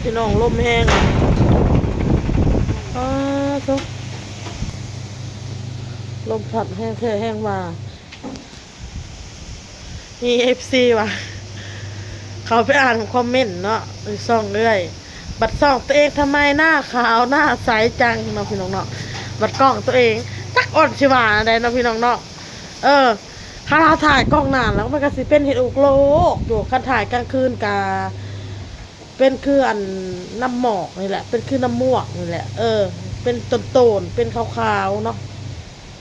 ພີ່ນ້ອງ ລົມແຮງ ອ້າໂທ້ ລົມພັດແຮງແທ້ແຮງວ່າ. ມີເອັຟຊີວ່າ ເຂົາໄປອ່ານຄອມເມັນເນາະ ໃນຊ່ອງເອື້ອຍ ບັດຊ່ອງຕົວເອງທຳໄມໜ້າຂາວໜ້າໃສຈັງເນາະ ພີ່ນ້ອງເນາະ ບັດກ້ອງຕົວເອງຈັກອ່ອນຊິວ່າແນວໃດເນາະ ພີ່ນ້ອງເນາະ. ເອີ ຄັນເຮົາຖ່າຍກ້ອງໜ້າແລ້ວ ມັນກໍຊິເປັນເຫັນອຸກໂລກຢູ່ ຄັນຖ່າຍກາງຄືນກະ ເປັນຄືອັນນ້ຳໝອກນີ້ແຫຼະ ເປັນຄືນ້ຳໝວກນີ້ແຫຼະ ເອີ ເປັນໂຕນໆ ເປັນຂາວໆເນາະ.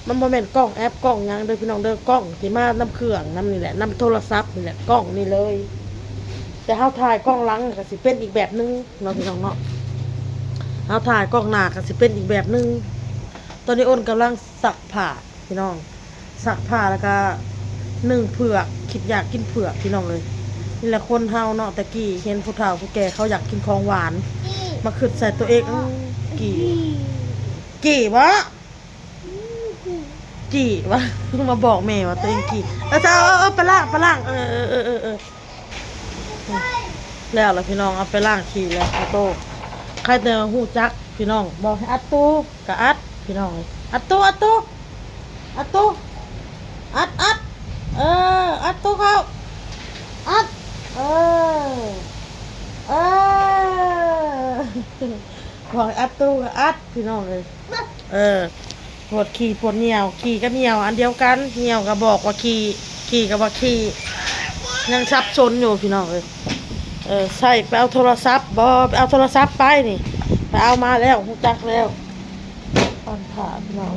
ມັນບໍ່ແມ່ນກ້ອງແອັບກ້ອງຫຍັງເດີພີ່ນ້ອງເດີ ກ້ອງທີ່ມານຳເຄື່ອງນຳນີ້ແຫຼະ ນຳໂທລະສັບນີ້ແຫຼະ ກ້ອງນີ້ເລີຍ. ແຕ່ເຮົາຖ່າຍກ້ອງຫຼັງກໍຊິເປັນອີກແບບໜຶ່ງເນາະ ພີ່ນ້ອງເນາະ ເຮົາຖ່າຍກ້ອງໜ້າກໍຊິເປັນອີກແບບໜຶ່ງ. ຕອນນີ້ອ້ນກຳລັງຊັກຜ້າ ພີ່ນ້ອງ ຊັກຜ້າແລ້ວກະໜຶ້ງເຜືອກ ຄິດຢາກກິນເຜືອກ ພີ່ນ້ອງເອີຍ. ນີ້ແຫຼະຄົນເຮົາເນາະ ແຕ່ກີ້ເຫັນຜູ້ເຖົ້າຜູ້ແກ່ເຂົາຢາກກິນຂອງຫວານ ມາຄິດໃສ່ຕົວເອງ ເອີ ກີ້ ກີ້ບໍ ຈີ້ວະ ມາບອກແມ່ວ່າຕົວເອງຈີ້. ເອີ ເອົາ ເອົາໄປລ້າງ ໄປລ້າງ ເອີ ເອີ ເອີ ເອີ ແລ້ວລະພີ່ນ້ອງ ເອົາໄປລ້າງຂີ້ແລ້ວ ອາໂຕ້ ໃຄແຕ່ຮູ້ຈັກພີ່ນ້ອງ ບອກໃຫ້ອັດຕູ້ກະອັດ ພີ່ນ້ອງເອີຍ ອັດຕູ້ ອັດຕູ້ ອັດຕູ້ ອັດ ອັດ ເອີ ອັດຕູ້ເຂົ້າ ອັດ ເອີ ເອີ ບອກໃຫ້ອັດຕູ້ກະອັດ ພີ່ນ້ອງເອີຍ. ເອີ ປວດຂີ້ປວດຍ່ຽວ ຂີ້ກັບຍ່ຽວອັນດຽວກັນ ຍ່ຽວກໍບອກວ່າຂີ້ ຂີ້ກໍວ່າຂີ້ ຍັງສັບສົນຢູ່ພີ່ນ້ອງເອີຍ. ເອີ ໃສ່ໄປເອົາໂທລະສັບບໍ່ ໄປເອົາໂທລະສັບໄປນີ້ ໄປເອົາມາແລ້ວ ຮູ້ຈັກແລ້ວ. ປັນຜ້າພີ່ນ້ອງ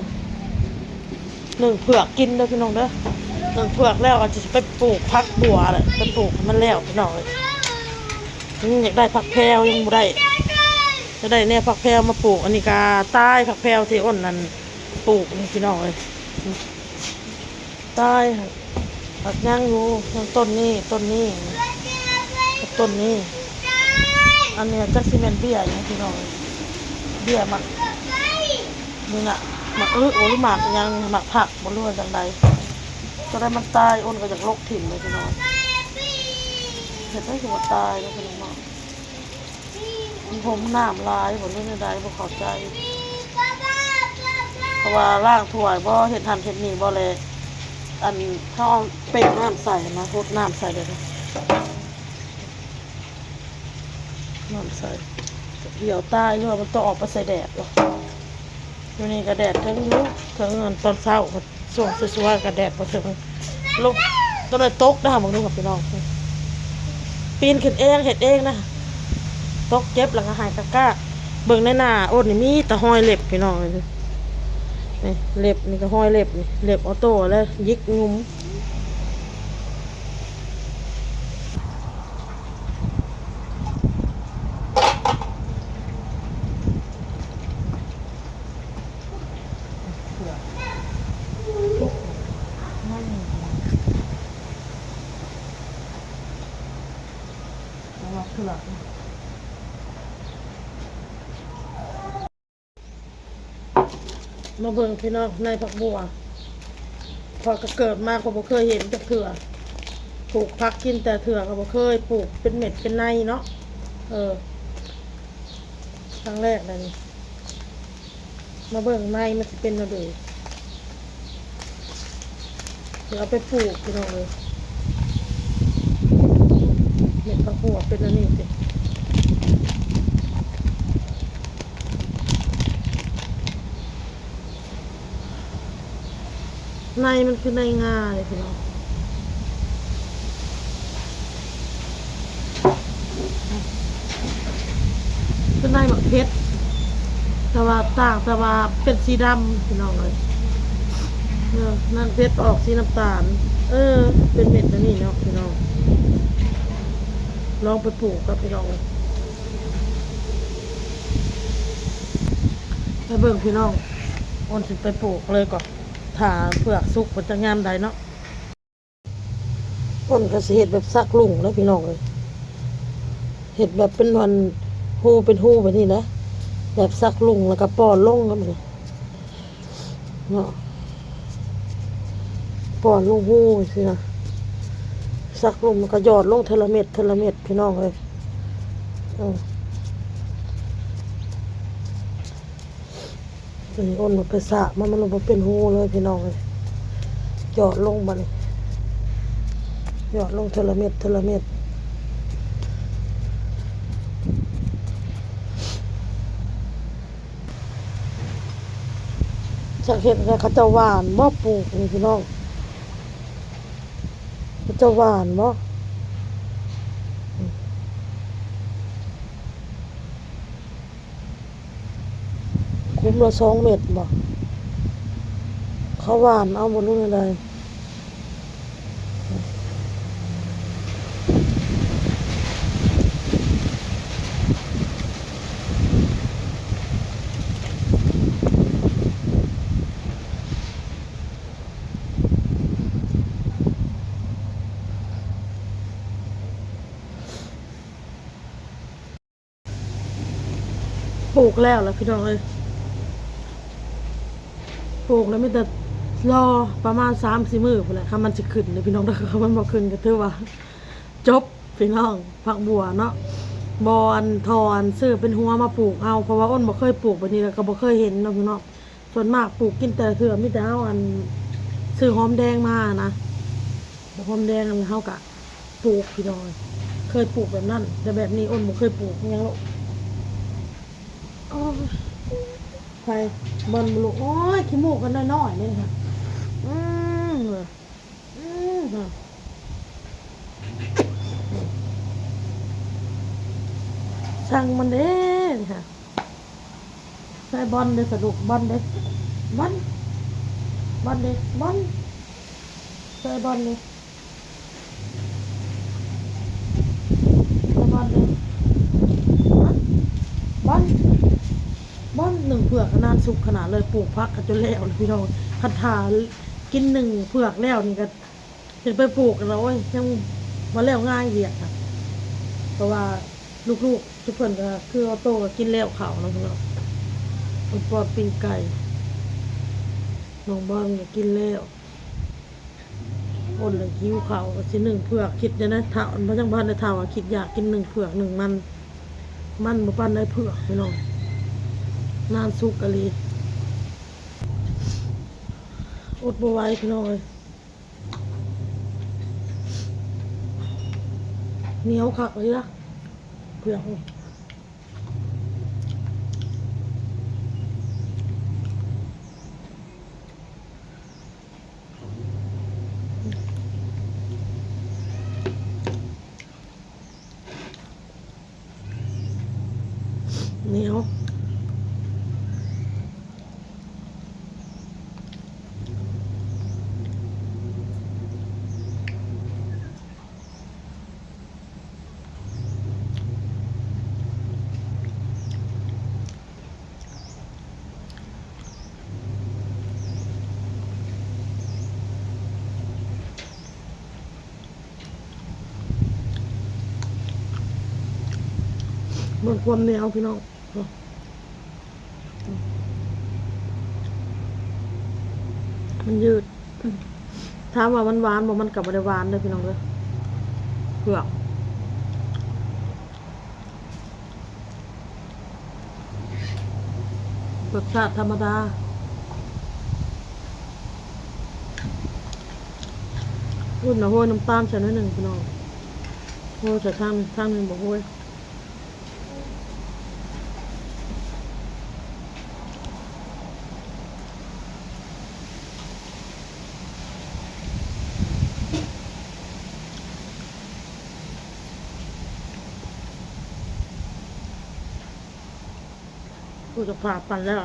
ໜຶ້ງເຜືອກກິນເດີພີ່ນ້ອງເດີ ໜຶ້ງເຜືອກແລ້ວກໍຈະໄປປູກຜັກບົວແຫຼະ ໄປປູກໃຫ້ມັນແລ້ວພີ່ນ້ອງເອີຍ. ອືມ ຢາກໄດ້ຜັກແພວຍັງບໍ່ໄດ້ ຈະໄດ້ແນວຜັກແພວມາປູກ ອັນນີ້ກະຕາຍ ຜັກແພວທີ່ອ້ນນັ້ນປູກນີ້ພີ່ນ້ອງເອີຍ ຕາຍ. ຜັກຍັງຢູ່ ຍັງຕົ້ນນີ້ ຕົ້ນນີ້ ຕົ້ນນີ້ ອັນນີ້ຈັກຊິແມ່ນເບ້ຍຫຍັງພີ່ນ້ອງເອີຍ ເບ້ຍໝາກ ນີ້ນະ ໝາກອຶບໍ່ ຫຼືໝາກຫຍັງ ໝາກຜັກບໍ່ ຫຼືວ່າຈັ່ງໃດ ຕົວໃດມັນຕາຍ ອ້ນກໍຢາກລົກຖິ້ມເລີຍພີ່ນ້ອງ ເຮັດໄດ້ຄືວ່າຕາຍເນາະພີ່ນ້ອງເນາະ. ມັນຫົມນ້ຳຫຼາຍບໍ່ ຫຼືແນວໃດ ບໍ່ເຂົ້າໃຈ ເພາະວ່າລ້າງຖ້ວຍບໍ່ ເຮັດຫັ້ນເຮັດນີ້ບໍ່ແລະ ອັນ ເຮົາເອົາເປັກນ້ຳໃສ່ຫັ້ນນະ ຫົດນ້ຳໃສ່ເລີຍ ນ້ຳໃສ່ ດຽວຕາຍ ຫຼືວ່າມັນຕ້ອງອອກໄປໃສ່ແດດບໍ່. ຢູ່ນີ້ກໍແດດເຖິງຢູ່ ເຖິງຕອນເຊົ້າ ຊ່ວງສວຍໆ ກໍແດດບໍ່ເຖິງ ລົມ ຕອນນັ້ນຕົກນະ ເບິ່ງດູພີ່ນ້ອງ ປີນຂຶ້ນເອງ ເຮັດເອງນະ ຕົກເຈັບແລ້ວກໍໄຫ້ກາກໆ. ເບິ່ງໃນໜ້າອົດນີ້ມີແຕ່ຮອຍເລັບພີ່ນ້ອງເອີຍ ນີ້ເລັບນີ້ກໍຮອຍເລັບນີ້ ເລັບອອໂຕ້ແລ້ວຍິກຫຍຸມ. ມາເບິ່ງພີ່ນ້ອງ ໃນຜັກບົວ ຂ້ອຍກໍເກີດມາ ຂ້ອຍບໍ່ເຄີຍເຫັນຈັກເທື່ອ ປູກຜັກກິນແຕ່ເທື່ອກໍບໍ່ເຄີຍ ປູກເປັນເມັດເປັນໃນເນາະ ເອີ ຄັ້ງແລກເລີຍນີ້. ມາເບິ່ງໃນມັນຊິເປັນແນວໃດ ຊິເອົາໄປປູກພີ່ນ້ອງເອີຍ ເມັດຜັກບົວເປັນອັນນີ້ຕິ ໃນມັນຄືໃນງາເລີຍພີ່ນ້ອງ ຄືໃນໝາກເຜັດ ແຕ່ວ່າຕ່າງ ແຕ່ວ່າເປັນສີດຳພີ່ນ້ອງເອີຍ ເອີ ໃນເຜັດອອກສີນ້ຳຕານ ເອີ ເປັນເມັດອັນນີ້ເນາະພີ່ນ້ອງ ລອງໄປປູກກັບພີ່ນ້ອງເອີຍ ໄປເບິ່ງພີ່ນ້ອງ ໂອນຊິໄປປູກເລີຍກ່ອນ ຖ້າເຜືອກສຸກເພິ່ນຈັກຍາມໃດເນາະ. ເພິ່ນກໍຊິເຮັດແບບສັກຫຼຸງເດ້ພີ່ນ້ອງເອີຍ ເຮັດແບບເປັນອັນຮູເປັນຮູແບບນີ້ນະ ແບບສັກຫຼຸງແລ້ວກໍປ້ອນລົງແບບນີ້ເນາະ ປ້ອນລົງຮູຊີ້ນະ ສັກຫຼຸງແລ້ວກໍຢອດລົງເທື່ອລະເມັດ ເທື່ອລະເມັດພີ່ນ້ອງເອີຍ ເອີ. ໂອ້ນໄປສາກມາ ມັນບໍ່ເປັນຮູເລີຍພີ່ນ້ອງເອີຍ. ເຈາະລົງບາດນີ້ ເຈາະລົງເທື່ອລະເມັດ ເທື່ອລະເມັດ. ຈັກເຮັດໃຫ້ເຂົາເຈົ້າຫວ່ານບໍ່ ປູກນີ້ພີ່ນ້ອງ ເຂົາເຈົ້າຫວ່ານບໍ່? ຄຸ້ມລະສອງເມັດບໍ່? ເຂົາຫວ່ານເອົາບໍ່ ຫຼືແນວໃດ? ປູກແລ້ວລະພີ່ນ້ອງເອີຍ ປູກແລ້ວມີແຕ່ລໍປະມານສາມສີ່ມື້ພຸ້ນແຫຼະ ຄັນມັນຊິຂຶ້ນເດີພີ່ນ້ອງເດີ. ຄັນມັນບໍ່ຂຶ້ນກໍຖືວ່າຈົບພີ່ນ້ອງ. ຜັກບົວເນາະ ບໍ່ອັນ ທໍ່ອັນຊື້ເປັນຫົວມາປູກເອົາ ເພາະວ່າໂອ້ນບໍ່ເຄີຍປູກແບບນີ້ ແລ້ວກໍບໍ່ເຄີຍເຫັນເນາະພີ່ນ້ອງ. ສ່ວນມາກປູກກິນແຕ່ລະເທື່ອ ມີແຕ່ເຮົາອັນ ຊື້ຫອມແດງມານະ ແລ້ວຫອມແດງນັ້ນເຮົາກະປູກພີ່ນ້ອງ ເຄີຍປູກແບບນັ້ນ ແຕ່ແບບນີ້ໂອ້ນບໍ່ເຄີຍປູກ. ຫຍັງລູກ? ໂອ້ຍ ໃຜບ່ອນບໍ່ລູກ? ໂອ້ຍ ຂີ້ມູກກໍນ້ອຍໆເດ້ ອືມ ອືມ ຊ່າງມັນເດ້ ນີ້ຫະ. ໃສ່ບ່ອນເດ້ສະລູກ ບ່ອນເດ້ ບ່ອນ ບ່ອນເດ້ ບ່ອນ ໃສ່ບ່ອນເດ້ ໃສ່ບ່ອນເດ້ ບ່ອນ ບ່ອນ ບ່ອນ. ໜຶ້ງເຜືອກຂະໜາດ ສຸກຂະໜາດເລີຍ ປູກຜັກກໍຈົນແລ້ວແລ້ວພີ່ນ້ອງ. ຄັນຖ້າກິນໜຶ້ງເຜືອກແລ້ວນີ້ກໍ ເຮັດໄປປູກແລ້ວ ໂອ້ຍ ຍັງບໍ່ແລ້ວງ່າຍວຽກນະ ເພາະວ່າລູກໆ ທຸກເພິ່ນກໍຄືອອໂຕ້ກໍກິນແລ້ວເຂົ້າເນາະ ພີ່ນ້ອງ. ເພິ່ນປ້ອນປີ້ງໄກ່ ນ້ອງບອນກໍກິນແລ້ວ ໂອ້ນລະຫິວເຂົ້າ ກໍຊິໜຶ້ງເຜືອກ. ຄິດແນວນັ້ນ ຖ້າມັນຍັງບໍ່ທັນໄດ້ເຖົ້າ ຄິດຢາກກິນໜຶ້ງເຜືອກ ໜຶ້ງມັນ ມັນບໍ່ປານໃດເຜືອກ ພີ່ນ້ອງ ນານສຸກອີ່ຫຼີ ອົດບໍ່ໄຫວ ພີ່ນ້ອງເອີຍ. ໜຽວຄັກເລີຍລະ ເຜືອກ. ໜຽວ ເບິ່ງຄວາມໜຽວ ພີ່ນ້ອງ ມັນຍືດ. ຖາມວ່າມັນຫວານບໍ່? ມັນກໍບໍ່ໄດ້ຫວານເດີ ພີ່ນ້ອງເດີ ເຜືອກ. ລົດຊາດທຳມະດາ. ອຸ່ນນະ ໂຮຍນ້ຳຕານໃສ່ໜ້ອຍໜຶ່ງ ພີ່ນ້ອງ. ໂຮຍໃສ່ທາງ ທາງໜຶ່ງບໍ່ໂຮຍ. ກູຈະພາປັ່ນແລ້ວ.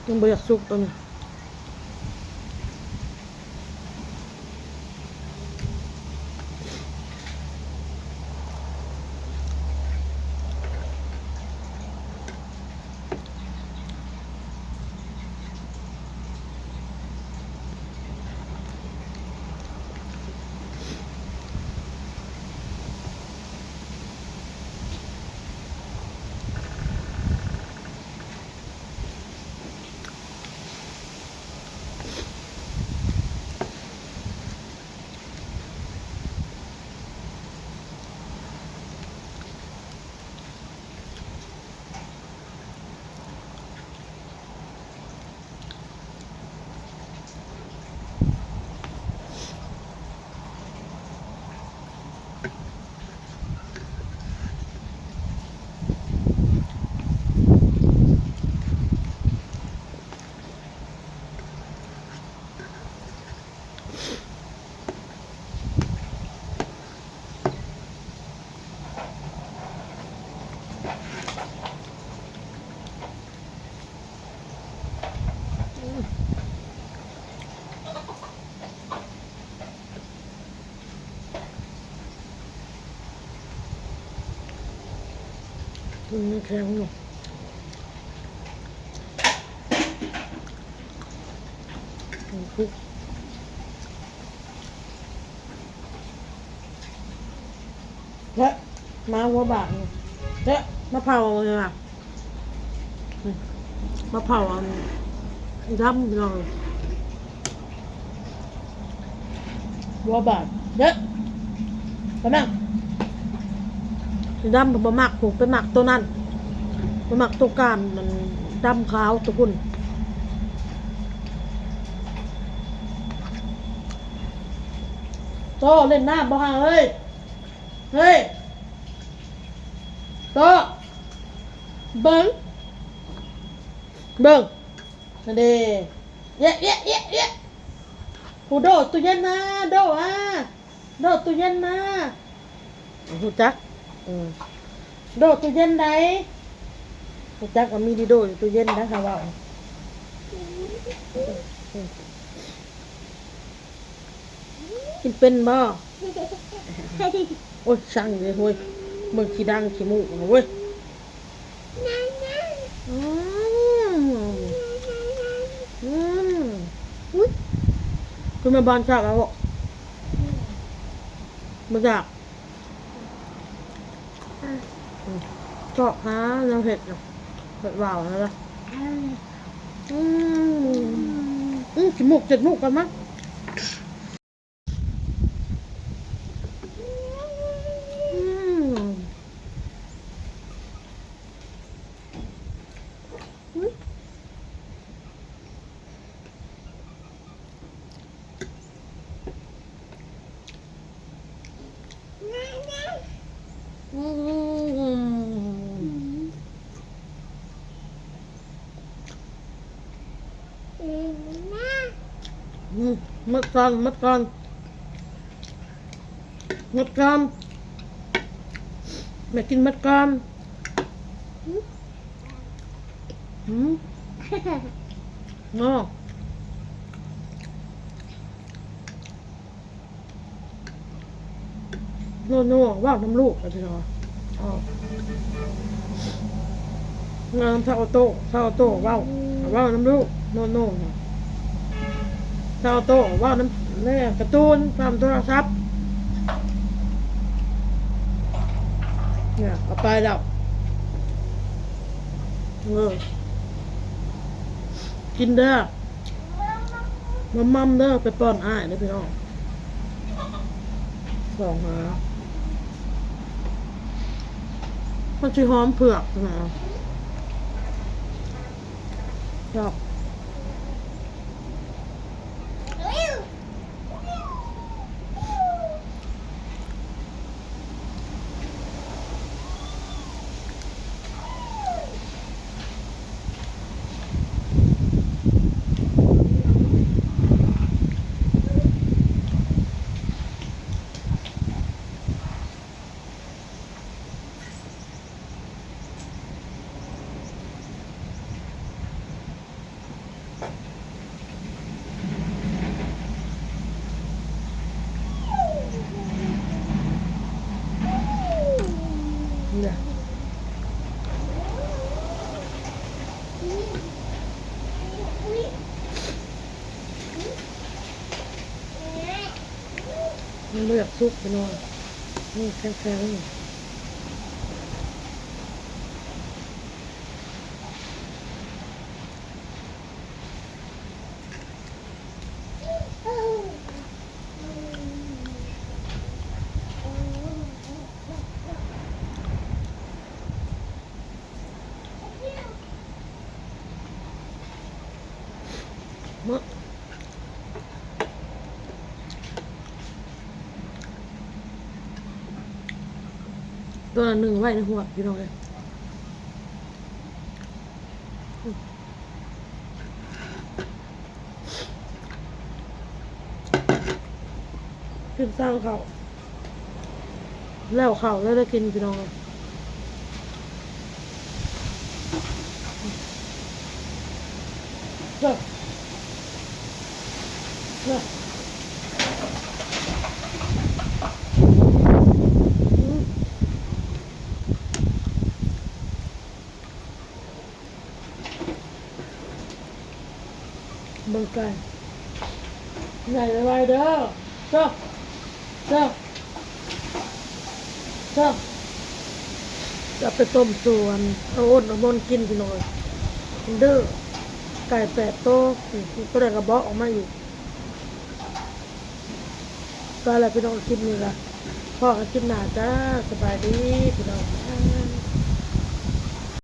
ຍັງບໍ່ຢາກສຸກຕົວນີ້. ເ ມັນຍັງແຂງຢູ່. ແທະ ມາຫົວບາດນີ້ ແທະ ມາເຜົາເລີຍວ່າ ມາເຜົາອັນດຳ ພີ່ນ້ອງ. ຫົວບາດເດ້ ໄປແມ່ ດຳບໍ່ມັກ ຜູ້ໄປມັກໂຕນັ້ນ ໄປມັກໂຕກ້າມ ມັນດຳຂາວໂຕພຸ້ນ. ໂຕ ຫຼິ້ນນ້ຳບໍ່ຫາເອີຍ ເຮີຍ ໂຕ ເບິ່ງ ເບິ່ງ ຫັ້ນເດ້ ເອະ ເອະ ເອະ ເອະ ຜູ້ໂດດຕູ້ເຢັນນາ ໂດດອາ ໂດດຕູ້ເຢັນນາ ຮູ້ຈັກ ເອີ ໂດດຕູ້ເຢັນໃດ ຮູ້ຈັກວ່າມີດີໂດຢູ່ຕູ້ເຢັນນະ ຫາເວົ້າ ກິນເປັນບໍ່? ໂອ້ຍ ຊັງເດ້ໂຫຍ ເບິ່ງຂີ້ດັງຂີ້ມູກເວີຍ. ອືມ ອືມ ອຸ້ຍ ຄືແມ່ບ້ານຈາກແລ້ວບໍ່? ບໍ່ຢາກ ອືມ ຊອກຫາແນວເຮັດນະ ເຮັດວ່າວຫັ້ນລະ ອືມ ອືມ ຂີ້ມູກເຈັດມຸກກັນມາ. ອືມ ອືມ ໝົດກ່ອນ ໝົດກ່ອນ ໝົດກ່ອນ ແມ່ກິນໝົດກ່ອນ ອືມ ເນາະ. ໂນ ໂນ ເວົ້ານຳລູກ ເອົາ ເວົ້ານຳທ້າວໂຕ ທ້າວໂຕເວົ້າ ເວົ້ານຳລູກ ໂນ ໂນ ທ້າວໂຕເວົ້ານຳແມ່ກາຕູນ ນຳໂທລະສັບ ເນຍ ເອົາໄປແລ້ວ ເອີ ກິນເດີ. ໝ່ຳໆເດີ ໄປປ້ອນອ້າຍເດີພີ່ນ້ອງ ສອງຫາ ມັນຊິຫອມເຜືອກນະ ຊອບ. ມັນບໍ່ຢາກສຸກ ພີ່ນ້ອງ ນີ້ແຂງໆ. ໂຕນັ້ນໜຶ້ງໄວ້ໃນຫົວ ພີ່ນ້ອງເອີຍ. ກິນຊາງເຂົ້າ ແລ້ວເຂົ້າແລ້ວໄດ້ກິນ ພີ່ນ້ອງເອີຍ. ເດີ ເດີ ອືມ. ໄກ່ ໃຫຍ່ໄວໆເດີ ເຈົ້າ ເຈົ້າ ເຈົ້າ ຈະໄປຕົ້ມສູ່ອັນ ເອົາອົນເອົາມົນກິນພີ່ນ້ອງເອີຍ ເດີ ໄກ່ແປດໂຕ ໂຕໃດກະເບາະອອກມາອີກ. ໄປລະພີ່ນ້ອງ ຄລິບນີ້ລະ ພໍ້ກັນຄລິບໜ້າຈ້າ ສະບາຍດີພີ່ນ້ອງ.